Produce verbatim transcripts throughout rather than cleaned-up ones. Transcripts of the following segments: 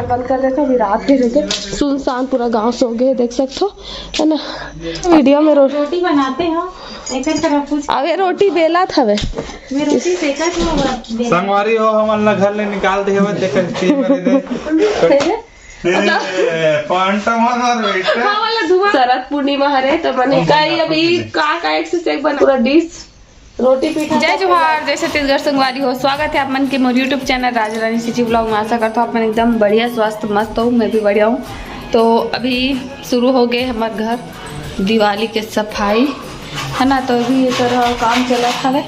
बंद कर देथव, अभी रात के होगे, सुनसान पूरा गांव सो गे, देख सकथव, है ना। वीडियो में रो- रोटी बनाते हो, एक तरह कुछ। अबे रोटी बेलत हवे। मैं रोटी सेकत हूँ, अब बेल- संगवारी हो, हमन ला घर ले निकाल दे हवे, देख, टीम वाले दे। ए, पंटा मार मार बेटा। हाँ, वाला धुआं। शरद पूर्णिमा हरे, तो मने कई अभी का का एक से एक बना, पूरा डिश, रोटी पीठा जय सब जोहार, जय छत्तीसगढ़ संगवारी हो, स्वागत है आप मन के मोर YouTube चैनल राज रानी सिटी ब्लॉग में। आशा करता हूँ आप मन एकदम बढ़िया, स्वस्थ, मस्त हो, मैं भी बढ़िया हूँ। तो अभी शुरू हो गए हमार घर दिवाली के सफाई, है ना। तो अभी ये तरह काम चलत हवे।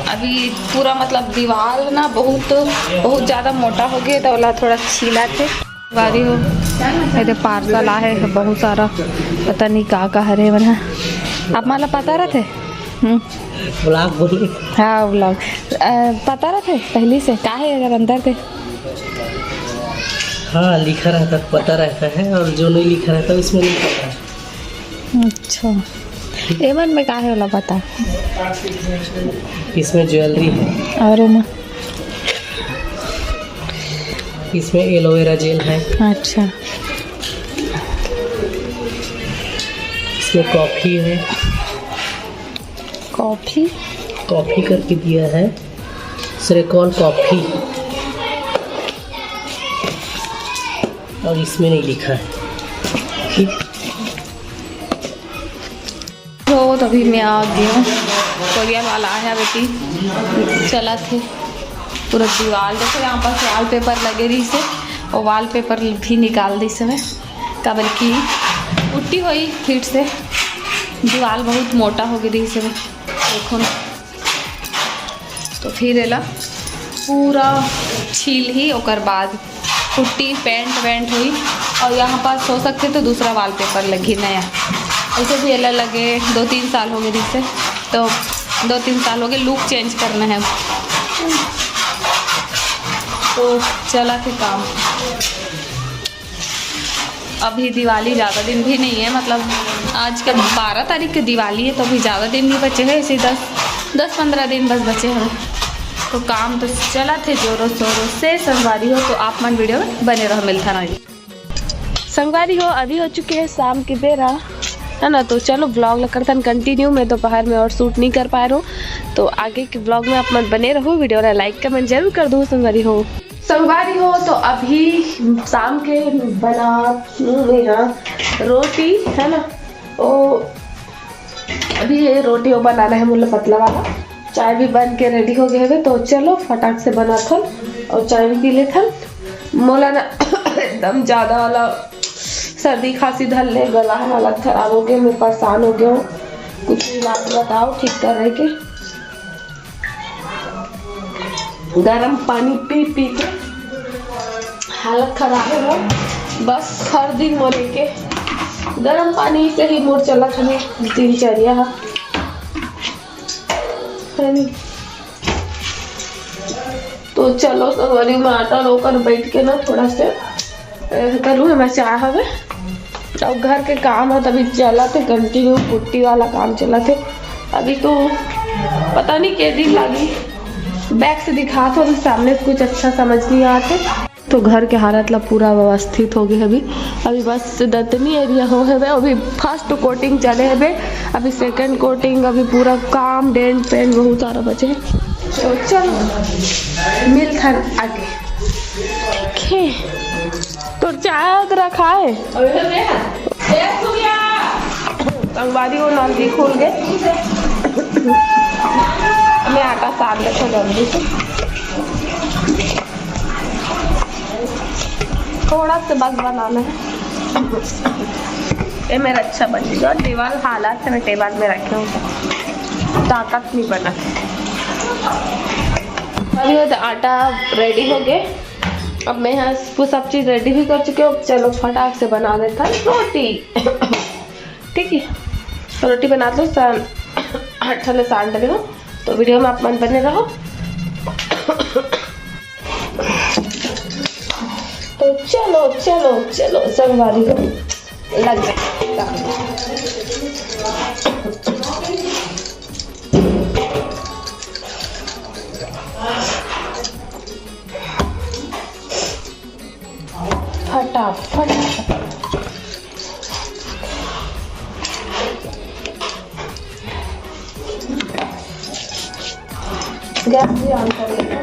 अभी पूरा मतलब दीवाल ना बहुत, बहुत ज़्यादा मोटा हो गया, तो ओला थोड़ा छीला थे। बारी हो, ये पार्सल आए है बहुत सारा, पता नहीं का का हरे मन ह। आप मन ला पता रहते? हम्म। ब्लॉग बोली। हाँ, ब्लॉग। अ, पता रहते पहले से का है अगर अंदर थे? हाँ, लिखा रहता, पता रहता है, और जो नहीं लिखा रहता, उसमें नहीं पता है। अच्छा, एमन में का है वाला पता? इसमें ज्वेलरी है। और ओमा? इसमें एलोवेरा जेल है। अच्छा। इसमें कॉफ़ी है। कॉफ़ी? कॉफ़ी करके दिया है, श्रेकॉल कॉफ़ी। और इसमें नहीं लिखा है, ठीक। तो तभी मैं आ गई हूँ, कोरियर वाला आया बेटी, चला थे पूरा दीवाल। देखो यहाँ पास वॉलपेपर लगे रही से, और वॉलपेपर भी निकाल दी से मैं, काबर की पुट्टी हुई फिर से, दीवाल बहुत मोटा हो गई रही से। देखो ना, तो फिर एला पूरा छील ही, ओकर बाद पुट्टी पेंट वेंट हुई। और यहाँ पास हो सकते तो दूसरा वॉलपेपर लगी नया, ऐसे भी एला लगे दो तीन साल हो गए जिससे, तो दो तीन साल हो गए, लुक चेंज करना है। तो चला के काम। अभी दिवाली ज़्यादा दिन भी नहीं है, मतलब आज कल बारह तारीख के दिवाली है, तो अभी ज़्यादा दिन नहीं बचे हैं, ऐसे दस, दस पंद्रह दिन बस बचे हैं। तो काम तो चला थे जोरों शोरों से, संगवारी हो तो आप मन वीडियो में बने रहो, मिलता रहिए। संगवारी हो, अभी हो चुके हैं शाम के बेरा, है ना। तो चलो ब्लॉग ला करथन कंटिन्यू, मैं दोपहर में और शूट नहीं कर पाए रहूँ, तो आगे के ब्लॉग में आप मन बने रहो, वीडियो ला लाइक कमेंट जरूर कर दो संगवारी हो। संगवारी हो तो अभी शाम के बना हूँ मैं यहाँ रोटी, है ना। ओ अभी ये रोटी वो बनाना है मुझे पतला वाला। चाय भी बन के रेडी हो गए हवे, तो चलो फटाक से बनाथन और चाय भी पी लेथन। मोला ना एकदम ज्यादा वाला सर्दी खांसी धर ले, गला है हालत खराब हो गया, मैं परेशान हो गया हूँ। कुछ इलाज बताओ ठीक कर रहे के। गरम पानी पी पी के हालत खराब है मोर। बस हर दिन मोर के गरम पानी से ही मोर चलत हवे दिनचर्या ह। है नी? तो चलो संगवारी, मैं आटा लोकर बैठ के ना थोड़ा से करूँ, मैं चाह हवे। और घर के काम है तभी चला थे, कंटिन्यू पुट्टी वाला काम चला थे। अभी तो पता नहीं के दिन लागी, बैक से दिखा था, अभी सामने से कुछ अच्छा समझ नहीं आते। तो घर के हालत ला पूरा व्यवस्थित हो गए अभी। अभी बस दतनी एरिया हो है, अभी फर्स्ट कोटिंग चले है, अभी सेकंड कोटिंग, अभी पूरा काम डेंट पेंट बहुत सारा बचे है। तो चलो मिलथन आगे। ओके, तोर चाय रखा है। संगवारी वो नल भी खुल गए। मैं आटा सान लेता जल्दी से, थोड़ा सा बस बनाना है। ये मेरा अच्छा बन गया। टेबल हालत है, मैं टेबल में रखे हूँ, ताकत नहीं बना। अभी वो तो आटा रेडी हो गए। अब मैं यहाँ वो सब चीज़ रेडी भी कर चुके हूँ। अब चलो फटाक से बना देता है रोटी। ठीक है, तो रोटी बना दो, सान-, आटा ले सान डले हो, तो वीडियो में आप मन बने रहो। तो चलो, चलो, चलो, संगवारी हो, लग जाए। फटाफट। गैस भी on कर लेते हैं।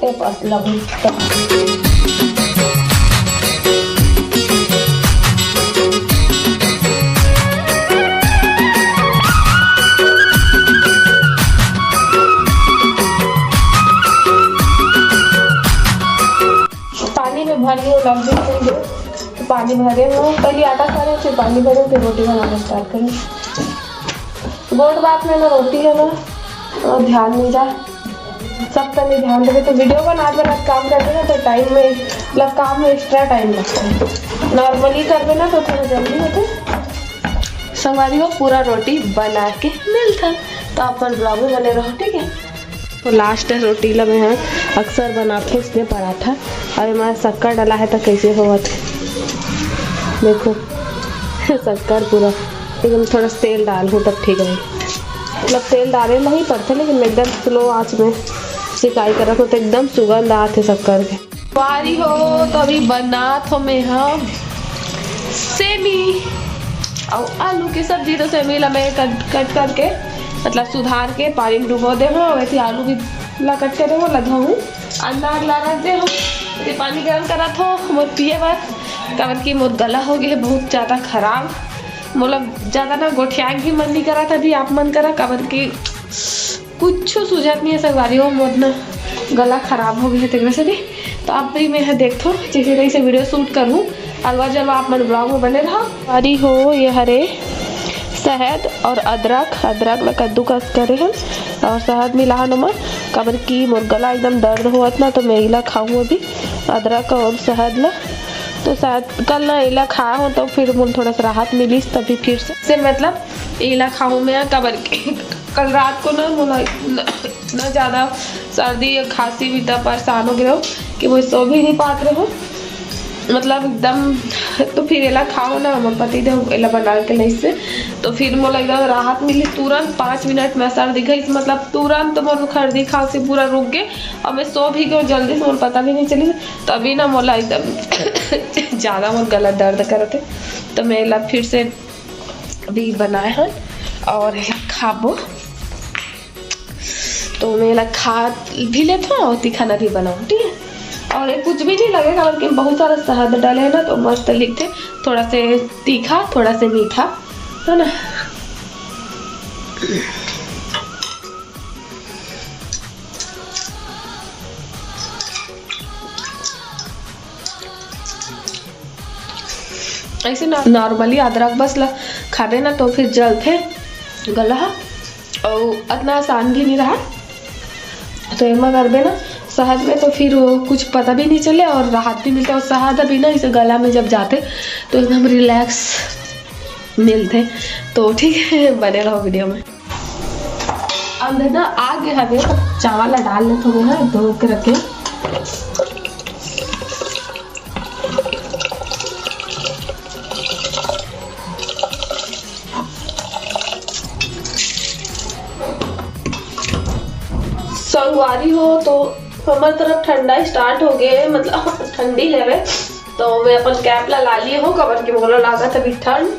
ए, बस लगू। पानी में भर लियो, लग भी नहीं दो। तो पानी भरे हो, पहले आटा साने, फिर पानी भरे, फिर रोटी बनाना स्टार्ट करें। गोट बात में ना रोटी है ना, और ध्यान नहीं जा, सब तनी ध्यान देवे। तो वीडियो बनात बनात काम करते ना, तो टाइम में, मतलब, काम में एक्स्ट्रा टाइम लगता है। नॉर्मली करबे ना, तो थोड़ा जल्दी होते। संगवारी हो, पूरा रोटी बना के मिलथन, तो अपन ब्लॉग में बने रहो, ठीक है। तो लास्ट रोटी ला मैं ह अक्सर बनाथे इसने पराठा, और एमा शक्कर डला है तो कैसे होवत है, देखो। शक्कर पूरा एकदम, थोड़ा सा तेल डाल हूँ तब ठीक है। मतलब, तेल डाले नहीं पड़ते, लेकिन मैं एकदम स्लो आंच में सिकाई करत हूँ, तो एकदम सुगंध आत है शक्कर के। संगवारी हो, तो अभी बनात हो मैं ह सेमी अउ आलू के सब्जी। तो सेमी ला मैं कट, कट करके, मतलब, सुधार के पानी में डुबो दे हूँ। वैसे आलू भी ला कट करे हूँ, ला धोहूँ, अंडा ला रख दे हूँ। ये पानी गरम करत हो मोर पिए बर, काबर कि मोर गला हो गए है बहुत ज़्यादा खराब। मोला ज़्यादा ना गोठियाए भी मन नहीं करा था, अभी आप मन करा, काबर कि कुछ सूझत नहीं है संगवारी हो, मोर ना गला खराब हो गए है, तेकरे से भी। तो आप भी मैं ह देखथो, जैसे तैसे वीडियो शूट करूँ, अलवा जलवा आप मन ब्लॉग में बने रहा। संगवारी हो, ये हरे शहद और अदरक, अदरक ला कद्दूकस करे हन और शहद मिला हन ओमा, काबर कि मोर गला एकदम दर्द होवत ना, तो मैं इला खाऊँ अभी, अदरक और शहद ला। तो शायद कल ना इला खाए हो, तो फिर मोला थोड़ा सा राहत मिलिस, तभी फिर से, से मतलब इला खाऊँ मैं, काबर कि कल रात को ना मोला न, न ज़्यादा सर्दी या खांसी भी था, परेशान हो गए हो कि वो सो भी नहीं पात रहो, मतलब, एकदम। तो फिर एला खाओ ना, मोर पति देव एला बना के लाइस से, तो फिर मोला एकदम राहत मिली। तुरंत पाँच मिनट में सर्दी गई, मतलब, तुरंत मोर खर्दी खांसी पूरा रुक गए और मैं सो भी गई जल्दी से, मोर पता भी नहीं चली। तो अभी ना मोला एकदम ज़्यादा मोर गला दर्द करत है, तो मैं एला फिर से अभी बनाए हन और एला खाबो। तो मैं एला खा भी लेथो और खाना भी बनाऊँ, ठीक है। और ये कुछ भी नहीं लगेगा, बल्कि बहुत सारा शहद डाले हैं ना, तो मस्त लगथे। थोड़ा से तीखा, थोड़ा से मीठा, है ना। ऐसे ना, नॉर्मली अदरक बस ला खाबे ना, तो फिर जलथे गला ह, अउ अतना आसान भी नहीं रहा। तो एमा करबे ना शहद में, तो फिर वो कुछ पता भी नहीं चले और राहत भी मिलता है। और शहद अभी ना इसे गला में जब जाते, तो एकदम रिलैक्स मिलते। तो ठीक है, बने रहो वीडियो में। अंदर ना आगे हवे, तो चावल ला डाल लेथो मैं ह, धो के रखे। संगवारी हो, तो हमर तरफ ठंडा स्टार्ट हो गए, मतलब, ठंडी लेवे, तो मैं अपन कैप ला ला लिए हो, काबर कि मोला लागत अभी ठंड।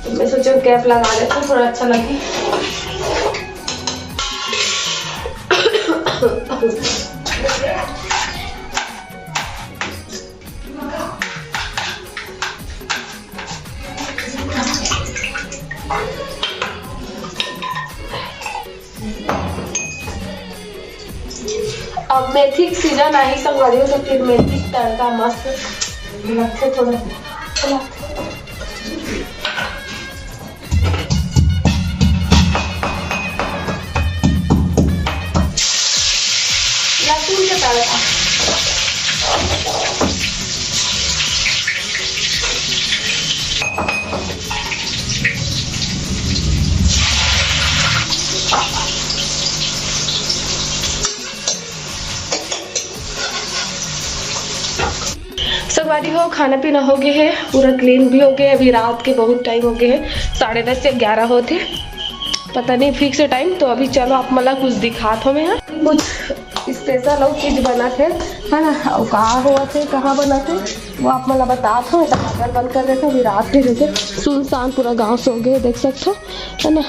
तो मैं सोचे कैप लगा लेता हूँ, थोड़ा अच्छा लगे। अब मेथी के सीजन आही संगवारी हो, तो फिर मेथी के तड़का मस्त लगथे थोड़ा। लहसुन के तड़का। संगवारी हो, खाना पीना हो गए है, पूरा क्लीन भी हो गए। अभी रात के बहुत टाइम हो गए है, साढ़े दस से ग्यारह होते। पता नहीं फिक्स टाइम। तो अभी चलो, आप मन ला कुछ दिखात हों मैं हा। कुछ स्पेशल अउ चीज बनत हे, है ना? अउ का होवत हे, कहाँ बनत हे, वो आप मन ला बतात हों। तो घर बंद कर देथन, अभी रात के जैसे सुनसान, पूरा गांव सो गे, देख सकत हो, है ना?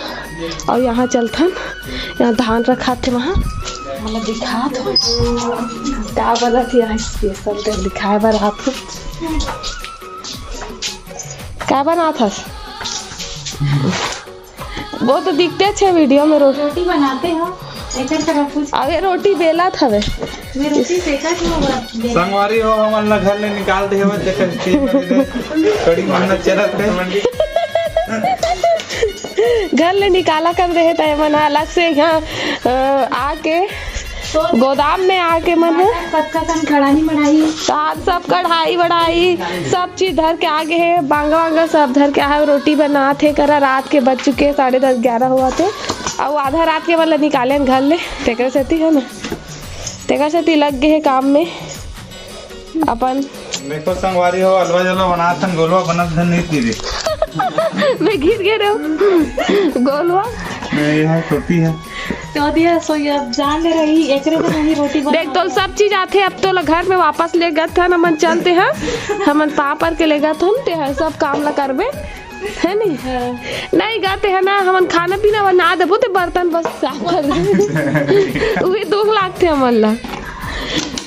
अउ यहाँ चलथन, यहाँ धान रखात हे, वहाँ मतलब दिखात हों का बनत हे। यहाँ स्पेशल तो दिखाए बर आत हों। का बनात हस? वो तो दिखते छे वीडियो में। रोटी रोटी बनाते हो, एकर तरह कुछ। अबे रोटी बेलत हवे। मैं रोटी सेकत हूँ, अब बेल- संगवारी हो, हमन ला घर ले निकाल दे हवे, जेकर स्टीम में दे, कड़ी मेहनत चलत हे। घर ले निकाला कर दे हे, त एमन अलग से यहाँ, अ, आके तो गोदाम में आके मन हे। कतका कन कढ़ाई मढ़ाई। तो आज सब कढ़ाई वढ़ाई, सब चीज धर के आ गे हे, बांगा वांगा सब धर के आ हे, रोटी बनात हे, करा रात के बज चुके हे, साढ़े दस ग्यारह होवत हे, अउ आधा रात के मतलब निकाले हन घर ले, तेकर सेती है ना, तेकर सेती लग गे हे काम में अपन। देखो संगवारी हो, अलवा जलवा बनात हन, गोलवा बनत धन नहीं तीरे। मैं गिर गे रहे हूँ। गोलवा। ये है, छोटी है। तो दिया सो ये अब जान ले रही, एकरे को नहीं रोटी बना देख, तो सब चीज आथे, अब तो ला घर में वापस लेगत हन, हमन चलते हैं, हमन पापड़ के लेगत हन, ते हर सब काम ला करबे, है नहीं? हाँ। नहीं गा, ते है ना, हमन खाना पीना बना देबो, ते बर्तन बस साफ कर दे। उही दुख लागथे हमन ला,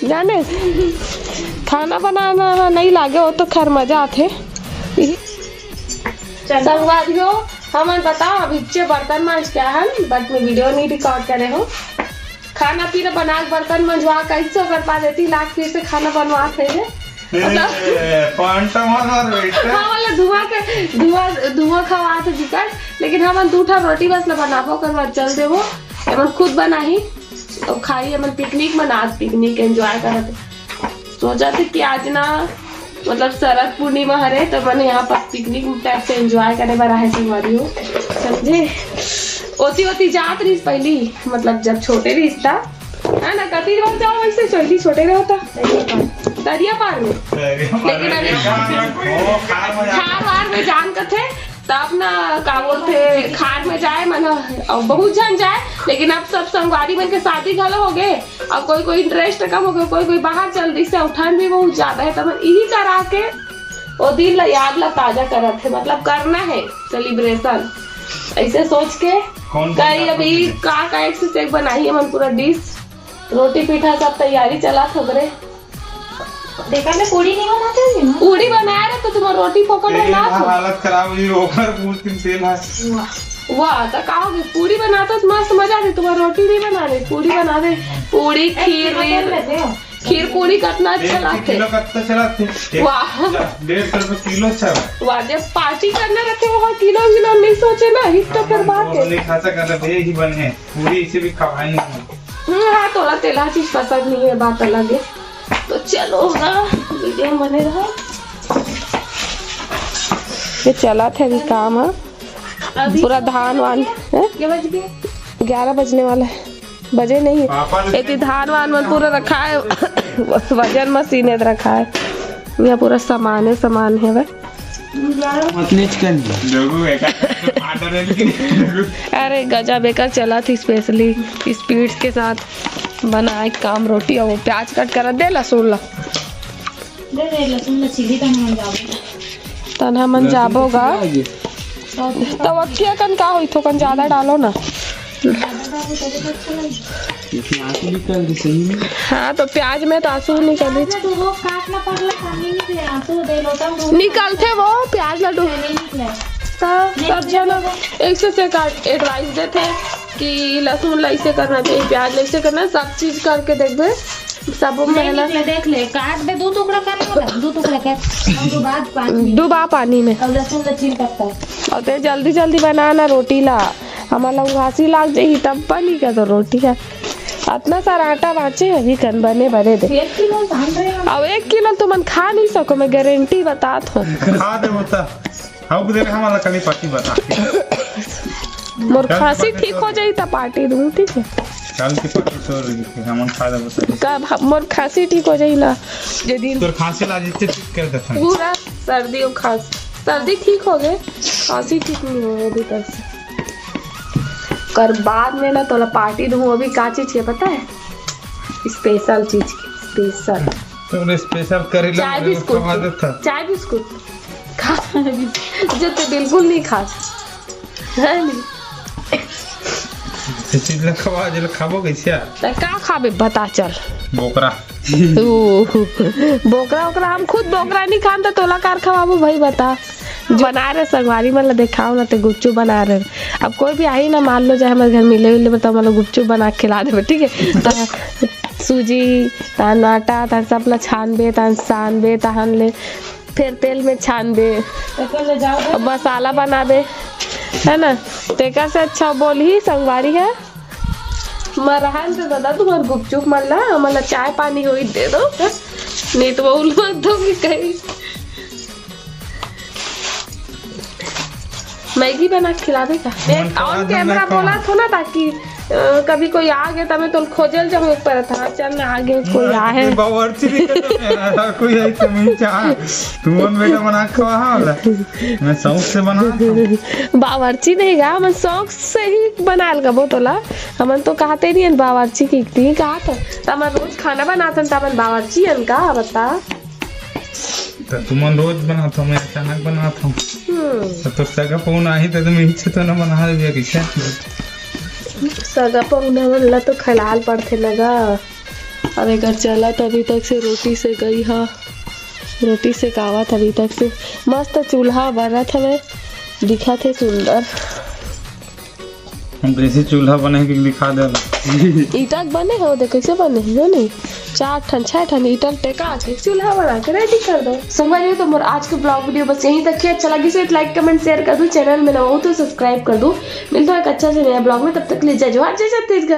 जाने? खाना बनाना नहीं लागे, वो तो खैर मजा आथे। चलो। संगवारी हो, हमन बताओ, अब इच्चे बर्तन मांज के आए हन, but मैं वीडियो नहीं रिकॉर्ड करे हूँ। खाना पीना बना के बर्तन मंजवा के कैसे ओकर बाद एती लाग फिर से खाना बनवा थे रे। ए, मतलब पांटा मार मार बेटा। हाँ, वाला धुआं के, धुआं, धुआं खवात हे बिकट, लेकिन हमन दू ठा रोटी बस ला बनाबो, ओकर बाद चल देबो। एमन खुद बनाही, तो खाई, हमन पिकनिक मनात, पिकनिक एंजॉय करत। सोचत हे कि आज ना, मतलब, शरद पूर्णिमा हरे, तो मन यहाँ पर पिकनिक टाइप से एंजॉय करे बर आहे संगवारी हो, समझे? ओती ओती जात रहिस पहली, मतलब, जब छोटे रहिस ता, है ना, कति बार जाओ वैसे, पहली छोटे रहो ता। दरिया पार में। दरिया पार लेकिन में अभी जान, ओ, खार में जान। खार वार में जान कथे, तब ना, का बोलथे, खार में जाए मन ह, अउ बहुत झन जाए, लेकिन अब सब संगवारी मन के शादी घलो हो गे, अउ कोई कोई इंटरेस्ट कम हो गे, कोई कोई बाहर चल दिस, अउ ठंड भी बहुत ज्यादा हे, त मन इही करा के ओ दिन ला, याद ला ताजा करत हे, मतलब करना हे सेलिब्रेशन, ऐसे सोच के। कौन कौन कई सा अभी सब्जी? का का एक से एक बनाही हमन पूरा डिश, रोटी पीठा सब तैयारी चला थोकरे। देखा मैं पूरी नहीं बनाते हूँ ना। पूरी बनाए रहे तो तुम्हार रोटी फोकट तेल बना हा दो। हालत खराब हुई, ओकर पूछ दिन तेल हा। वाह, तो का होगी? पूरी बनाता तो मस्त मजा आती, तुम्हार रोटी नहीं बना दे, पूरी बना दे। पूरी, खीर, वीर, खीर पूरी कितना अच्छा एक लगता किलो है। कत्ता चलाते? एक वाह। डेढ़ सौ रुपये किलो चला। वाह, जब पार्टी करना रहते वो किलो विलो नहीं सोचे ना, हित तो फिर बात वो है। नहीं खा सकता, ये ही बने हैं। पूरी इसे भी खवाएंगे। हम्म, हाँ, तोला तेलहा चीज पसंद नहीं है, बात अलग है। तो चलो ना, वीडियो में बने रहो। ये चला थे अभी काम, हाँ? अभी पूरा धान वान, हैं? के बज गए? ग्यारह बजने वाला है, बजे नहीं है। पापा ने एती धान वान मन पूरा रखा है। वजन मशीन है रखा है, यहाँ पूरा सामान है, सामान है भाई। मत नीच कर। अरे गजब एकर चला थी, स्पेशली स्पीड के साथ बनाए काम रोटी। और प्याज कट कर दे, लहसुन ला। दे दे लहसुन ला छीली, तन हमन जाबो। तन हमन जाबो गा। तो अक्किया कन का होई, थोकन ज्यादा डालो ना। इसमें आंसू निकल रही सही में। हाँ, तो प्याज में तो आंसू निकल रही। प्याज में तो वो काटना पड़ला, पानी नहीं दे, आंसू दे लो, तब वो निकलते वो प्याज लड्डू। नहीं निकले। तब, नहीं, तब नहीं, जाना नहीं। एक से, से काट, एडवाइस देते हैं कि लहसुन ला इसे करना चाहिए, प्याज ला इसे करना, सब चीज करके देखबे, सब नहीं पहला निकले, देख ले, काट दे, दो टुकड़ा कर ले, दो टुकड़ा कर, हम तो बाद पानी में। डुबा पानी में। और लहसुन ला छील पत्ता। और ते जल्दी जल्दी बना ना रोटी ला, हमन ला उहासी लाग जाही तब बनी का तो रोटी है। अतना सारा आटा बाँचे हे अभी कन बने बने दे। एक किलो धान रहे हो। अब एक किलो तो मन खा नहीं सको, मैं गारंटी बतात हूँ। खा दे बता। हम दे, हमन ला कभी पार्टी बता। मोर कल खांसी पार्टी ठीक तो हो जाही त पार्टी दूँ, ठीक है? कल की पार्टी तो रही थी, हमन खा दे बता। कब हम, मोर खांसी ठीक हो जाही ना, जे दिन तोर खांसी ला जितने ठीक कर देता हूँ। पूरा सर्दी और खांसी, सर्दी ठीक हो गए, खांसी ठीक नहीं हुआ अभी तक से। ओकर बाद में ना तोला पार्टी दूँ, वो भी का चीज के पता है? स्पेशल चीज के, स्पेशल। तुमने स्पेशल करेला चाय बिस्कुट। चाय बिस्कुट खा। जो ते बिल्कुल नहीं खा। है नहीं। चीज ला खवा, जे ला खाबो कैसे? त का खाबे, बता चल। बोकरा। बोकरा ओकरा, हम खुद बोकरा नहीं खान त तोला कार खवाबो भाई, बता। जो बनाए रहे संगवारी मन ला देखाओ ना, ते गुपचुप बनाए रहे। अब कोई भी आही ना, मान लो चाहे हमारे घर मिले उले, तो मतलब गुपचुप बना के खिला देबे, ठीक है? त सूजी, तहन आटा, तहन सब ला छानबे, तहन सानबे, तहन ले फिर तेल में छानबे, अब मसाला बनाबे, है ना? तेकर से अच्छा बोलही संगवारी है, मरहन से दादा तुम्हार गुपचुप मन ला, हमन ला चाय पानी होई दे दो, नहीं तो वो लोग दो भी कहीं। मैगी बना के खिलाबे का? मैं ऑन कैमरा बोला थो ना, ताकि कभी कोई आ गे त मैं तोल खोजल जाऊँ एक पर था। चल ना, आ गे कोई आ है। बावर्ची नहीं करता मेरा, कोई आई तो मैं चाह। तू मन बेटा बना के खवा, हाँ वाला। मैं शौक से बना। बावर्ची नहीं गा, हमन शौक से ही बनाल का बोतोला। हमन तो कहते नहीं बावर्ची की, कहा था। त हमन रोज खाना बनाथन, त हमन बावर्ची हन का, बता। त तुमन रोज बनात हो, मैं अचानक बनात हो। हम्म। त तोर सगा पहुना आही त तुम इच्छे तो ना बना देबे कैसे? सगा पहुना मन ला तो खलाल पड़थे ना गा। अब एकर चलत अभी तक से रोटी सेकई ह, रोटी सेकावत अभी तक से। मस्त चूल्हा बरत हवे, दिखत हे सुंदर। हम कैसे चूल्हा बने के दिखा दे। ईटा के बने हो दे, कैसे बने हो नहीं? चार ठन, छह ठन ईटा टेका के चूल्हा बना के रेडी कर दो। संगवारी हो, तो मोर आज के ब्लॉग वीडियो बस यहीं तक है। अच्छा लगी से लाइक, कमेंट, शेयर कर दो। चैनल में नवा हो तो सब्सक्राइब कर दो। मिलता है एक अच्छा से नया ब्लॉग में, तब तक ले जय जोहार, जय छत्तीसगढ़।